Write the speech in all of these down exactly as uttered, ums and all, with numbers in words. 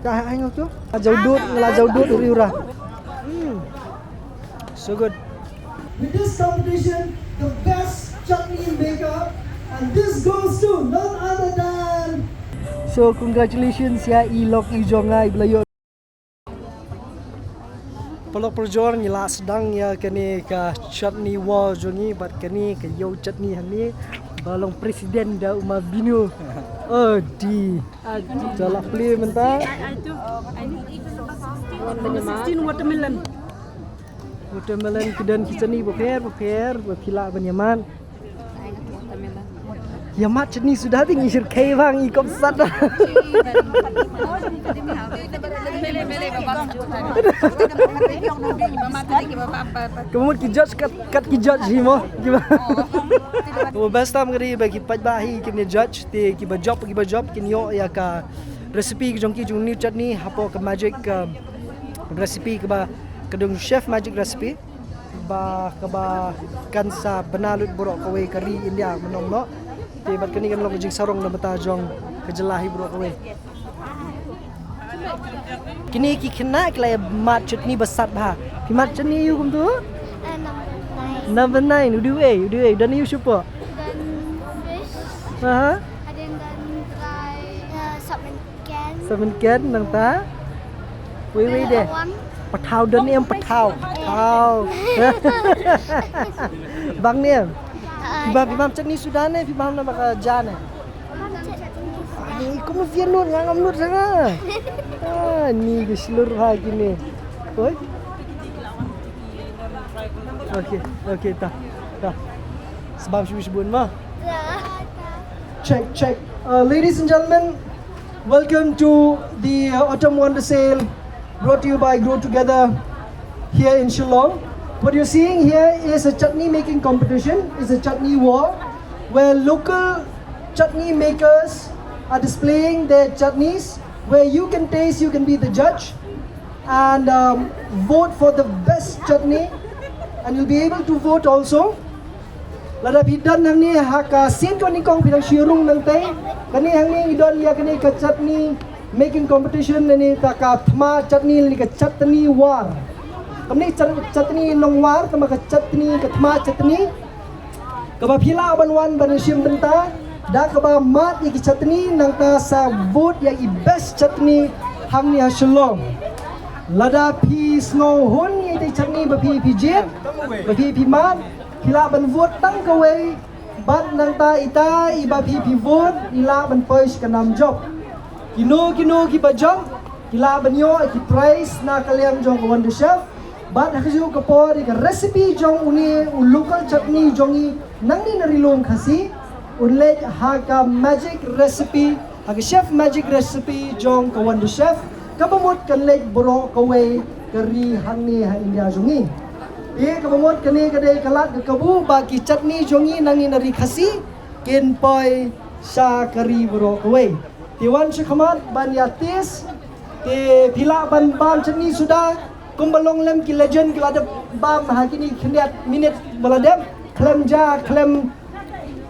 Ka hai ngau tu? La jaw dud, la jaw dud uri ura. Hmm. So good. With this competition, the best chutney maker, and this goes to none other than. So congratulations ïa i lok i jong nga i ba la ïoh. Paralok parajor, ngi la sdang ïa kane ka chutney war jong ngi bad kane ka ïew chutney hangne ba long president da u ma Binu. Oh di. Jala plie mynta. I, I took, I need sixteen watermelon. Watermelon ki don ki chutney bapher bapher ba phi lah ban ïa mad. Ïa mad chutney suda te ngi shyrkhei bha ngi kop sat. Ka mut ki judge kat, kat ki judge hi mo. Ki ba. Oh, best tam ka dei ba ki paidbah hi kin ïa judge te ki ba jop, ki ba jop kin ïoh ïa ka recipe ki jong ki jong u chutney hapoh ka magic, um, recipe kaba ka dei u chef magic recipe. Ba kaba kan sa bna lut baroh kawei ka ri India mynno mynno. Te bad kane kan long ka jingsarong na bynta jong ka jylla hi baroh kawei. Kine ki khynnah ki la ïa mad chutney ba sat bha. Phi mad chutney aïu kumtu? Uh, number nine. Number nine. U dei uei, u dei uei. Don aïu shapoh? Don fish. Aha. And then don dry, uh, sop mynken. Sop mynken nangta. Wei wei de. Bawang. Pathaw don em pathaw. Pathaw. Bang ne em. Phi bam, phi bam chutney suda ne phi bam na ba ka ja ne. Ani kum fian nud nga ngam nud sanga. Ah, ni ki slur ha kine. Oi. Okay, okay, ta. Ta. Sbam shu shu bun ma. Check, check. Uh, ladies and gentlemen, welcome to the, uh, Autumn Wonder Sale, brought to you by Grow Together here in Shillong. What you're seeing here is a chutney making competition, is a chutney war, where local chutney makers are displaying their chutneys, where you can taste, you can be the judge, and, um, vote for the best chutney, and you'll be able to vote also. Lada phi don hangne ha ka sien kawei nyngkong phi dang shu rung nangtei. Kane hangne ngi don ïa kane ka chutney making competition ne ta ka thma chutney ne ka chutney war. Kamne chut-, chutney long war, tangba ka chutney ka thma chutney. Kaba phi lah ban wan ban shim bynta da kaba mad ïa ki chutney nangta sa vote ïa i best chutney hangne ha Shillong. Lada phi sngew hun ïa i chutney ba phi, phi jied, ba phi, phi mad, phi lah ban vote tang kawei, bad nangta ita i ba phi phi vote i lah ban poi sha ka nam jop. Kino kino ki ba jop ki lah ban ïoh ki prize na ka liang jong ka Wonder Chef. Bad ha kajuh ka por i ka recipe jong une u local chutney jong i nangne na Ri Lum Khasi un leit ha ka magic recipe, ha ka chef magic recipe jong ka Wonder Chef. Kaba mut kan leit baroh kawei ka ri hangne ha India jong i. Te kaba mut kane ka dei ka lad ka kabu ba ki chutney jong i nangne na ri Khasi kin poi sha ka ri baroh kawei. Te wan sha khmat ban ïa taste. Te phi lah ban bam chutney suda kumba long lem ki legend ki la dep bam ha kine khyndiat minit ba la dep, khlem ja, khlem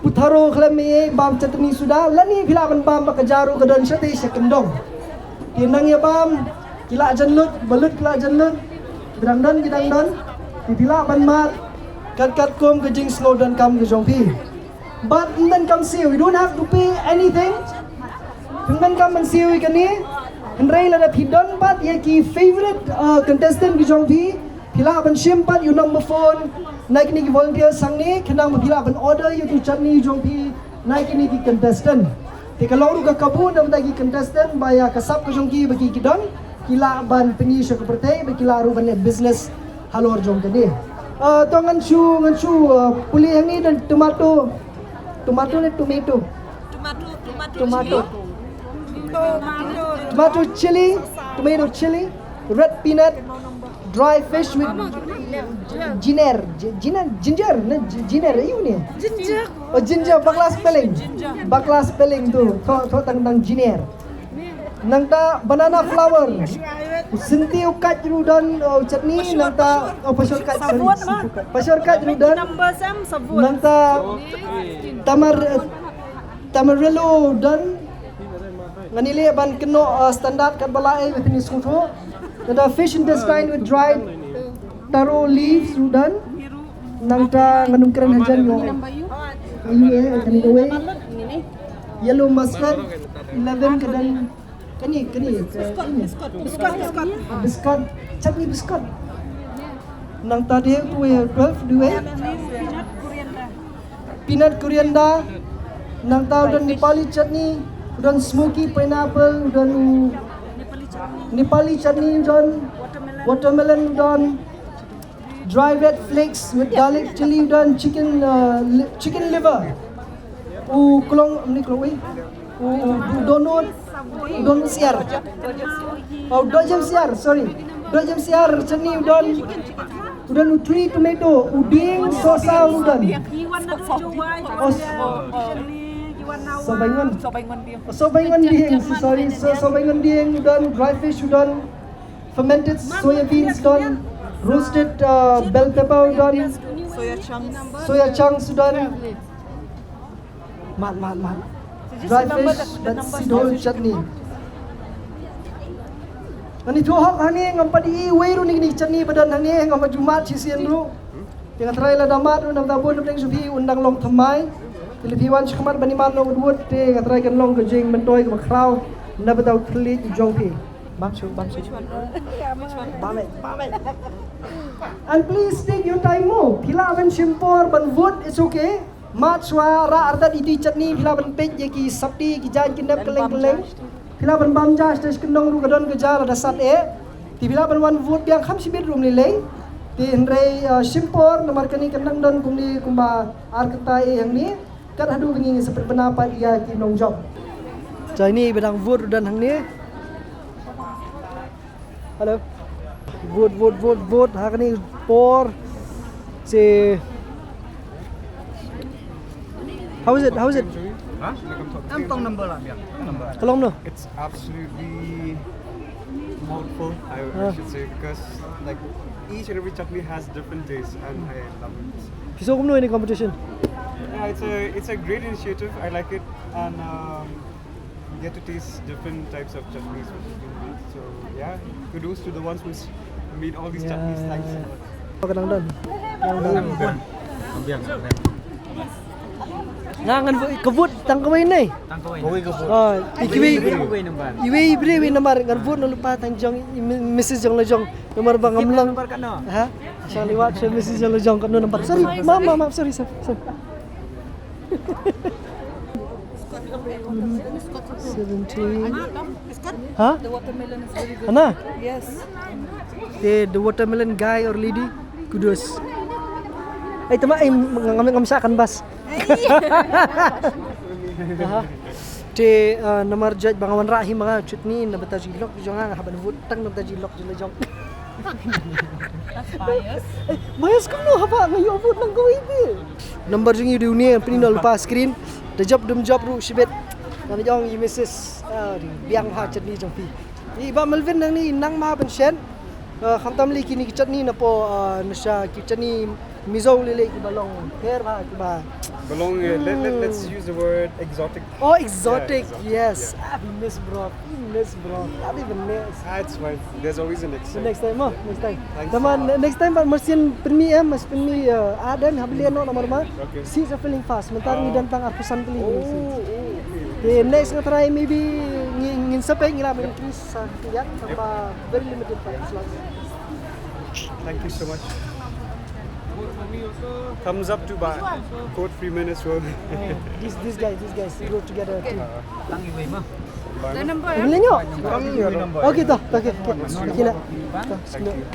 putharo, khlem ei, bam chutney suda, lane phi lah ban bam ba ka ja ruh ka don shatei sha kyndong. Te nang ïa bam, ki la jan lut, ba lut ki la jan lut, ki dang don, ki dang don. Te phi lah ban mad kat kat kum ka jingsngew donkam ka jong phi. But ym donkam siew, you don't have to pay anything. Ym donkam ban siew ïa kane. Hynrei lada phi don pat ïa ki favorite, uh, contestant ki jong phi, phi lah ban shim pat ïa u number phone na kine ki volunteer hangne, khnang ba phi lah ban order ïa u chutney jong phi na kine ki contestant. Te ka long ruh ka kabu na bynta ki contestant ba ïa ka sap ka jong ki ba ki ki don, ki lah ban pyni sha ka pyrthei ba ki lah ruh ban leh business halor jong kane. Ah, to ngan shu, ngan shu, ah, pule hangne don tomato. Tomato ne tomato? Tomato, tomato. Tomato. Tomato chili, tomato chili, red peanut, dry fish with ginger, gi-, ginger, ginger, ne gi-, ginger, aïu ne? Ginger. Oh, ginger, bakla spelling. Bakla spelling tu, thoh, thoh tang, tang ginger. Nangta banana flower. U synti u kait ruh don, uh, u chutney, nangta, oh, pashor kait, sorry. Pashor kait ruh don. Nangta tamar-, uh, tamarillo don. Ngan ïaleh ban kynnoh, uh, standard kat ba la ai, ba phin ïoh sngewthuh. Nangta fish intestine with dried taro leaves ruh don. Nangta ngan ym kren hajan ïoh. Ayu eh, kane kawei. Yellow mustard, eleven ka don. Kane, kane, ka ini. Biscuit, biscuit. Biscuit, chutney biscuit. Nangta dei uwei, twelve, dei uwei. Peanut coriander. Nangta u don Nepali chutney, u don smoky pineapple, u don u Nepali chutney, u don watermelon, u don dry red flakes with garlic chili, u don chicken, uh, li-, chicken liver. U klong, ni klong, eh? U, u, u donut, u donut siar. Oh, dojem siar, sorry. Dojem siar, chutney u don, u don u three tomato, u dieng, sosa u don. Oh, s-, sohbaingon. Oh, sohbaingon dieng, so sorry, so, sohbaingon dieng u don, dry fish u don, fermented soya beans u don, roasted, uh, bell pepper u don, soya chunks. Soya chunks u don. Mat, mat, mat. Dry fish bad seed whole chutney. Ngan ïathuh hok hangne, ngam pat ïohi uwei ruh na kine ki chutney ba don hangne, ngam pat ju mad shisien ruh. Te nga tharai lada mad ruh, namar bun na pdeng sha phi un dang long thymmai. Te lada phi wan shakhmat ban ïa mad noh wut wut, te nga tharai kan long ka jingmyntoi kaba khraw na bynta u thylliej u jong phi. Bam shuh, bam shuh. Bam eh, bam eh. And please take your time mo. Phi lah ban shim por ban vote, it's okay. Mad shuwa, rah artat ïa ki chutney, phi lah ban peit ïa ki sapti, ki jaiñ ki nep kylleng kylleng. Phi lah ban bam ja, sha sha kyndong ruh ka don ka ja lada sat eh. Te phi lah ban wan vote biang kham shibit ruh ym lei lei. Te hynrei, uh, shim por namar kane kan nang don kumne kumba ar kynta eh hangne. Kat haduh ba ngin sa pynbna pat ïa ki nongjop. Jai ni ba dang vote ruh don hangne. Hello. Vote, vote, vote, vote. Ha kane por. Te. How is it? How is it? Huh? Em tong number lah, biang. Tong number. Ka long no? It's absolutely mouthful, I, I Ah. should say, because, like, each and every chutney has different taste, and I love it. Phi sngew kumno ïa kane ka competition? Yeah, it's a, it's a great initiative. I like it, and, um, get to taste different types of chutneys, which is really nice. So, yeah, kudos to the ones who s-, made all these chutneys. Yeah. Thanks so much. Ka nang don. Nang don. Ambiang, ambiang. Nga ngan vote, ka vote tang kawei ne? Tang kawei. Kawei ka vote. Oh, i kiwei. Iwei i briew iwei nambar. Ngan vote na lypa tang jong i mi-, Missus jong la jong. Namar ba ngam long. Nambar katno? Ha? Shang liwat sha Missus jong la jong katno nambar. Sorry, ma'am, ma'am, ma'am, sorry, sorry, sorry. Seventeen. Ha? The watermelon is very good. Ana? Yes. Te, the watermelon guy or lady, kudos. Eh, tama, eh, ngam, ngam, ngam shah canvas. Aha. Te, uh, namar judge ba nga wanrah hi ma nga chutney na bynta jong i lok jong nga, nga hap ban vote tang na bynta jong i lok jong la jong. That's bias. Eh, bias kumno haba nga ïoh vote nang kawei te. Nambar jong i u dei une, pyni noh lypa screen. Da jop dum jop ruh shibit. Ngan ong i Missus, ah, biang ha chutney jong phi. I Bah Melvin nangne i nang ma ban shet. Ah, khamtam lei kine ki chutney na po, ah, na sha ki chutney Mizo lei lei kiba long pher bha kiba. Ba long, uh, let, let, let's Hmm. use the word exotic. Oh, exotic, Yeah, exotic, yes. yeah. Ah, we miss, bro. We miss, bro. Not even miss. Ah, it's fine. There's always a next The time. next time, oh, next time. Thanks Tama, a lot. ne-, next time, ba mar sien pynmih em, mas pynmih, uh, ah, den, hap leh noh namar ma. Okay. Seats are filling fast. Mynta ngi Oh. don tang arphew san tylli Oh, ngi seats. oh, okay. Te next nga try maybe ngi, ngin sa peit ngi la increase sa ïa, tang ba very limited pa slots. Thank you so much. Thumbs up to Bah. Code Freeman as well. Oh, this, this guy, this guy, we go together too. Tang iwei ma. The number. Boleh nyok? Tang iwei number. Okay, dah, okay, okay. Okay, nak. Dah, Thank you.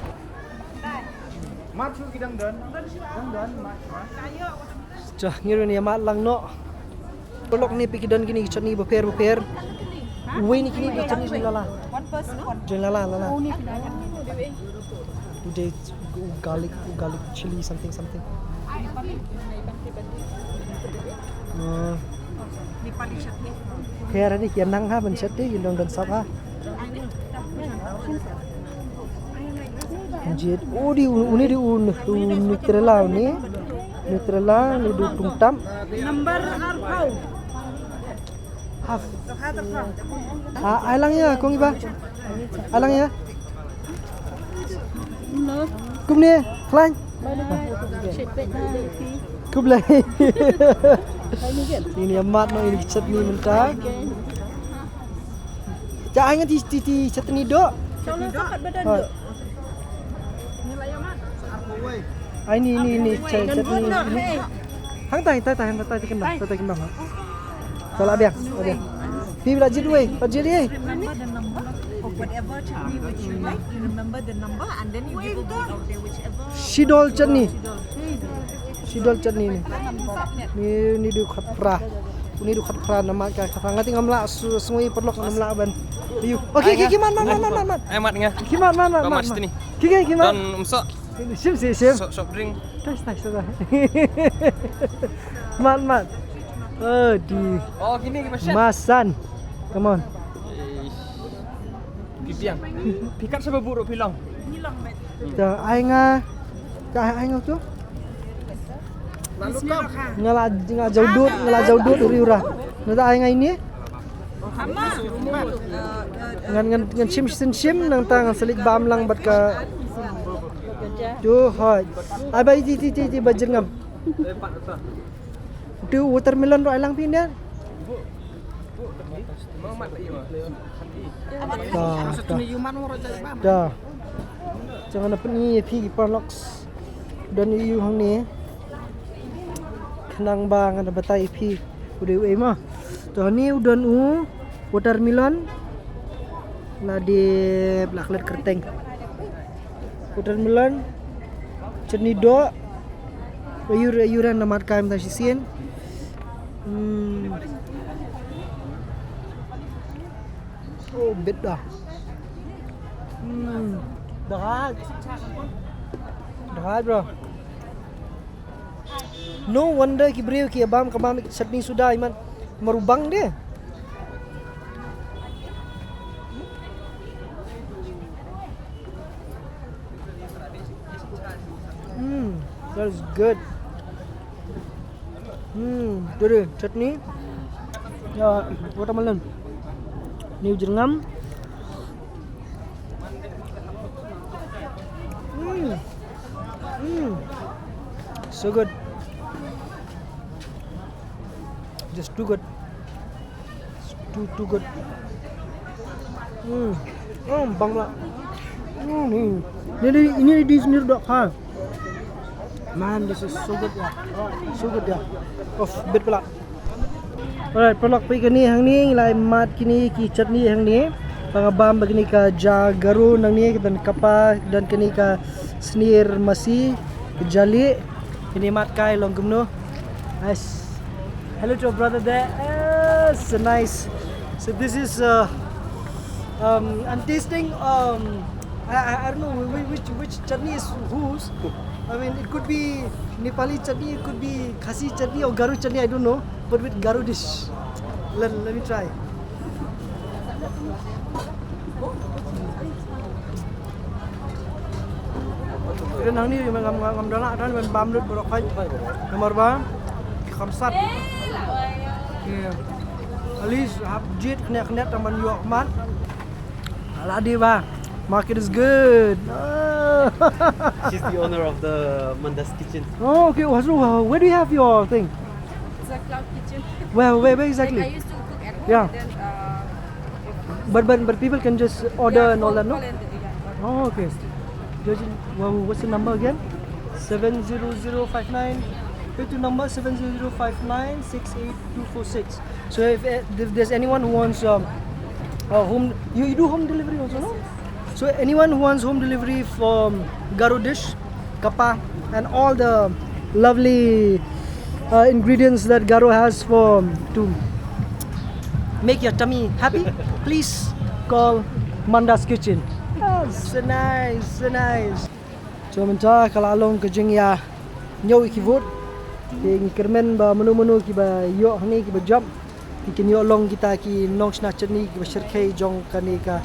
Mat shu ki dang don. Dang don, mat, mat. Jah, ngi ruh ngi ïa mat lang noh. Paralok ne phi, ki don kine ki chutney bapher bapher. Uwei ne kine ki chutney jong lala. One person, one. Jong lala, lala. Uwei ne kine. Uwei. Uwei, garlic, garlic chili something something. Uh, Nepali chutney. Pher ne ki nang ha ban chet te ki long don sap ha. Jied, oh, dei u, une dei u, u Nutella une. Nutella une dei u tungtap. Number arphew. Ah, ai lang ïa kong iba. Ai lang ïa. Kumne, khlaiñ. Khublei. Ini amat no ini chutney mynta. Te ai nga ti ti ti chutney doh. Ai ni ni ni chutney. Hang tai tai tai hang tai tai kembang tai tai kembang. Tolak biang. Biang. Pi bila jit wei, pa jit wei. Remember the number of whatever chutney which you like. You remember the number and then you give away out there whichever. Shidol chutney. Shidol chutney ni. Ni ni du khat pra. Ni du khat pra namat ka khat pra. Nga ti ngam lah sngui paralok ngam lah ban. Ayu. Okay, okay, okay, man man man man man. Ai mat nga. Ki man man man. Ba man mat chutney. Ki ki man. Don umsok. Shim shim shim. Soft drink. Tash tash tash. Mat mat. Oh di. Oh kini ki masan. Masan. Come on. Pipiang. Pikat sa ba buro pilong. Ta ai nga. Ta ai nga tu. Nga la nga jaw dud nga la jaw dud uri ura. Na ta ai nga ini. Ngan ngan ngan shim shim shim nangta ngan sa leit bam lang bad ka. Tu hoi. Ai ba iti iti iti ba jyrngam. Tu watermelon ruh ai lang phi ne. Da da da. Jong nga pyni ïa phi ki paralok. Don ïa u hangne. Khnang ba ngan batai ïa phi u dei u ei ma. To hangne u don u watermelon. La dep la klet kyrteng. Watermelon. Chutney doh. Ayu ayu ran namat kai mynta shisien. Hmm. Oh, bit da. Hmm. Da haj. Da haj, bro. No wonder ki briew ki bam ka bam chutney suda iman marubang de. Hmm, that is good. Hmm, dere chutney. Ya, watermelon. Ni jyrngam. Hmm. Mm. So good. Just too good. Too too good. Mm. Oh, bang lah. Mm, ni. Ni ni ini di sini dok ha. Man, this is so good ya. So good ya. Of bit pala. Alright, paralok, peit kane hangne ngi la mad kine ki chutney hangne. Ba nga bam ba kine ka ja Garo nangne, ka don kapa, ka don kane ka snier masi, ka jali. Kine mad kai long kumno. Nice. Hello to our brother there. Yes, so nice. So this is uh, um, I'm tasting um, I, I, I don't know whi- which which chutney is whose. I mean, it could be Nepali chutney, it could be Khasi chutney or Garo chutney, I don't know. But with Garo dish. Let, let me try. Ren hangne ngam ngam ngam da lah ran ban bam lut baroh khoit. Namar ba ki kham sat. Ki alis hap jied khyndiat khyndiat tang ban ïoh mat. Ala dei ba market is good. Ah. She's the owner of the Manda's Kitchen. Oh, okay. Oh, so, uh, where do you have your thing? It's a cloud kitchen. Where, where, where exactly? Like, I used to cook at home, yeah, and then, uh, but, but, but people can just order, yeah, and all call, that, no? Call and, yeah, order. Oh, okay. Just, well, what's the number again? Seven zero zero five nine. Wait, to number seven zero zero five nine six eight two four six. So if, eh, if there's anyone who wants, um, uh, home, you, you do home delivery also, no? So anyone who wants home delivery from Garo dish, kapa, and all the lovely uh, ingredients that Garo has for to make your tummy happy, please call Manda's Kitchen. Oh, so nice, so nice. So mynta ka la long ka jingïañiew ïa ki vote. Te ngi kyrmen ba mano mano kiba ïoh hangne kiba jop, ki kin ïoh long kita ki nongshna chutney kiba shyrkhei jong kane ka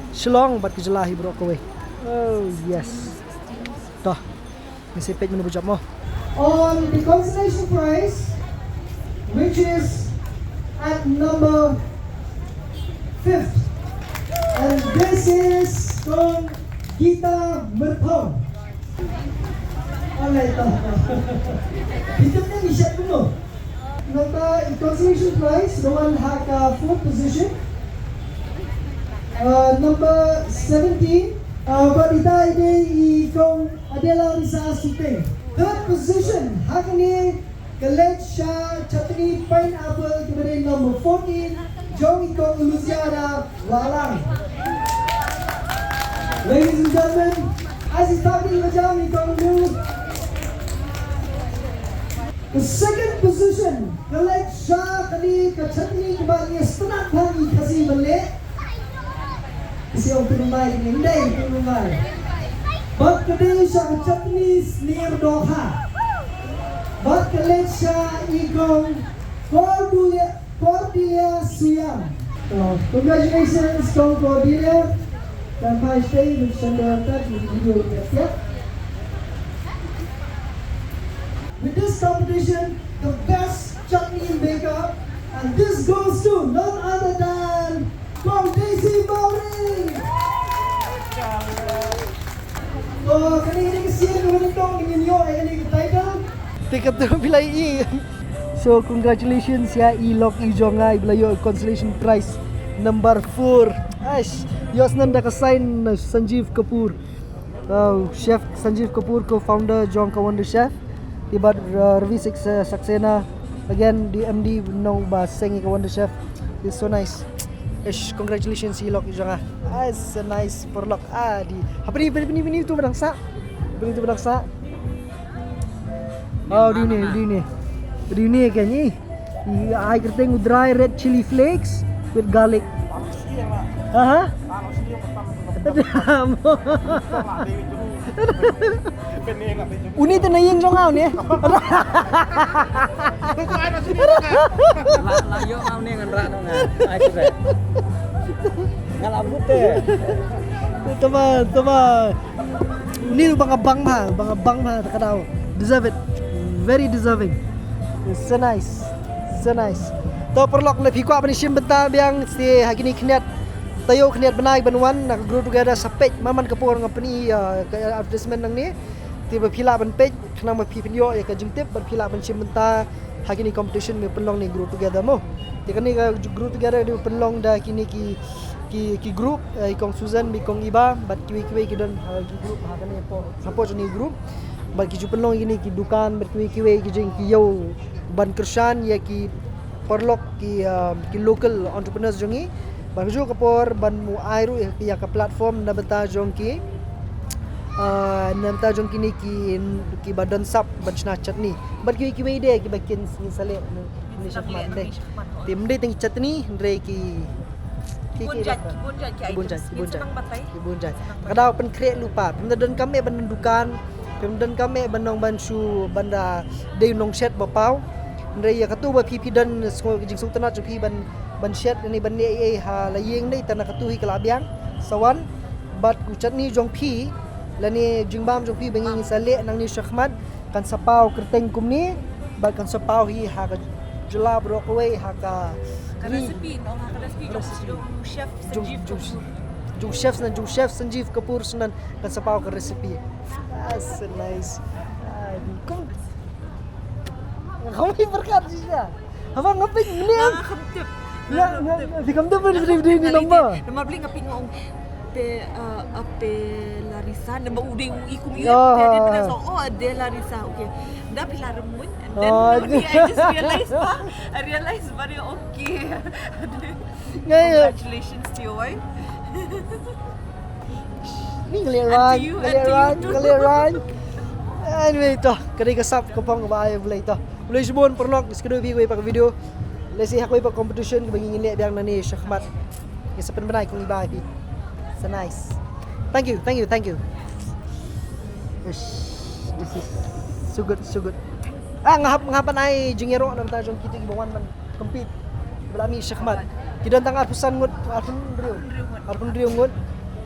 Shillong bad ka jylla hi baroh kawei. Oh yes. To. Ngin sa peit mano ba jop mo. On the consolation prize, which is At number fifth. And this is Kong Gita Myrthong. Alright, uh, Peter ne ni shat kuno. Nata consolation prize, the one ha ka fourth position. Uh, number seventeen. Uh, but ita ide i Kong Adela Risa Suting. Third position, ha kane ka leit sha chutney pineapple kaba dei number fourteen, jong i Kong Luciana Walang. Ladies and gentlemen, as is happening, majam i Kong Lu. The second position, ka leit sha kane ka chutney kaba ngi sngewthuh ba ngi Khasi ban leh. Kasi ong tu mai ni, ndai tu mai. Bad ka dei sha ka chutney snier dohkha. Bad ka leit sha i Kong Cordelia, Cordelia Suyang. So, congratulations, Kong Cordelia. Dan mai stay with Sandra Tat with video. With this competition, the best chutney maker, and this goes to none other than Kong Daisy Mawryngkneng. Oh, kane kane ka sien ka nyngkong, ngin ïoh ïa kane ka title. Te ka tu phi la i. So congratulations ïa i lok i jong nga iba la ïoh consolation prize number four. Ash, ïoh sngewbha da ka sign na Sanjeev Kapoor. Uh, Chef Sanjeev Kapoor, co-founder jong ka Wonder Chef. Te bad, uh, Ravi Saks-, Saxena, again the M D nong ba seng ka Wonder Chef. It's so nice. Ish, congratulations i lok i jong nga. Ah, it's a nice paralok. Ah, di. Apa ni, apa ni, apa ni tu ba dang sah? Apa ni tu ba dang sah? Oh, di ni, di ni. Di ni kan ni. I ai kyrteng u dry red chili flakes with garlic. Ha ha. Uni te na ïing jong nga uni. La la ïoh nga uni ngan rah nong nga. Ai tu. Nga la but te. Tama, tama. Uni ba nga bang bha, ba nga bang bha ta ka daw. Deserve it. Very deserving. So nice. So nice. To paralok, lada phi kwah ban shim bynta biang, sa ha kine khyndiat taïew khyndiat bnai ban wan na ka Grow Together, sa peit man man ka por nga pyni, uh, ka advertisement nangne. Te ba phi lah ban peit, khnang ba phi pynïoh ïa ka jingtip bad phi lah ban shim bynta ha kine competition ba pynlong na i Grow Together mo. Te kane ka Grow Together ka dei ba pynlong da kine ki, ki, ki group, eh, i Kong Susan bad i Kong Iba bad kiwei kiwei ki don, eh, ki group ha kane hapoh, hapoh jong i group. Bad ki ju pynlong ïa kine ki dukan bad kiwei kiwei ki jing ki ïew ban kyrshan ïa ki paralok ki, ah, ki local entrepreneurs jong ngi. Bad kajuh ka por ban mu ai ruh ïa ka platform na bynta jong ki, ah, na bynta jong kine ki, ki ba don sap ban shna chutney. Bad kiwei kiwei de ki ba kin sa leh ne, ne shakhmat de. Te ym dei tang ki chutney, hynrei ki, ki, ki bun jait, ki bun jait ki bun jait, ki bun jait. Ki bun jait. Ka daw pynkhreh lypa. Phi ym da donkam eh ban dukan, phi ym donkam eh ban nong ban shu ban da dei nong shet ba paw. Hynrei ïa katu ba phi phi don sngew jingsngewtynnat jong phi ban, ban shet ne ban leh ei ei ha la ïing ne, tang na katu hi ka la biang. Sa wan bad u chutney jong phi lane jingbam jong phi ba ngi sa leh nangne shakhmat kan sa paw kyrteng kumne bad kan sa paw hi ha ka jylla baroh kawei ha ka, ka recipe, no, ha ka recipe jong, jong chef Sanjeev Kapoor. Jong chef na, jong chef Sanjeev Kapoor snan kan sa paw ka recipe. Ah, so nice. Ah, di kum. Kami berkat juga. Haba nga peit mynne. Nga kham tip. Nga, nga, nga, phi kham tip ban sdei ni number. Namar balei nga peit nga ong te, uh, Ate Larisa, namar u dei u i kum i. Oh, te, te, te, so, oh, Ate Larisa, okay. Da phi la remut, and then, oh, only I just realized, ba, I realized, ba, okay. Nga, ya. Congratulations to your wife. Ni ngi leh rang, ngi leh rang, ngi leh rang. Anyway, to, ka dei ka sap ka phong kaba ai U Blei to. U Blei shibun paralok, ngi sa ïakynduh bad phi ha kawei pat ka video. Lehse ha kawei pat ka competition kaba ngi leh biang nangne shakhmat. Ngi sa pynbna ïa kong Iba ïa phi. So nice. Thank you, thank you, thank you. Ish, this is so good, so good. Ah, nga hap, nga hap ban ai jingïaroh na ka bynta jong kito kiba wan ban compete ba la mih shakhmat. Ki don tang arphew san ngut, arphew hynriew. Arphew hynriew ngut.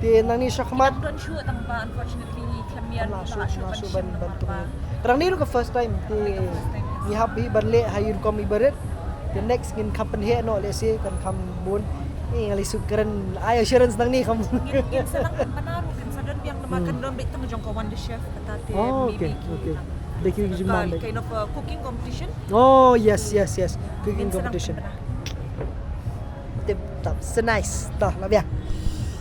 Te nangne shakhmat. Don shuh tang ba, unfortunately khlem ïa, khlem ïa shuh ban, ban compete. Ka dang ne ruh ka first time te ngi hap hi ban leh ha i rukom iba rit. The next ngin kham pynheh noh lehse kan kham bun. Eh, nga leh suk kren ai assurance nangne kham. Ngin ngin sa nang pynbna ruh, ngin sa don biang namar kan don beit tang jong ka Wonder Chef kata te. Oh, maybe okay, ki okay. nang Dei ki jingman beit. Kind of a cooking competition. Oh, yes, yes, yes. Cooking Ngin sa nang competition. Pynbna. Tip top. So nice. Toh, lah biang.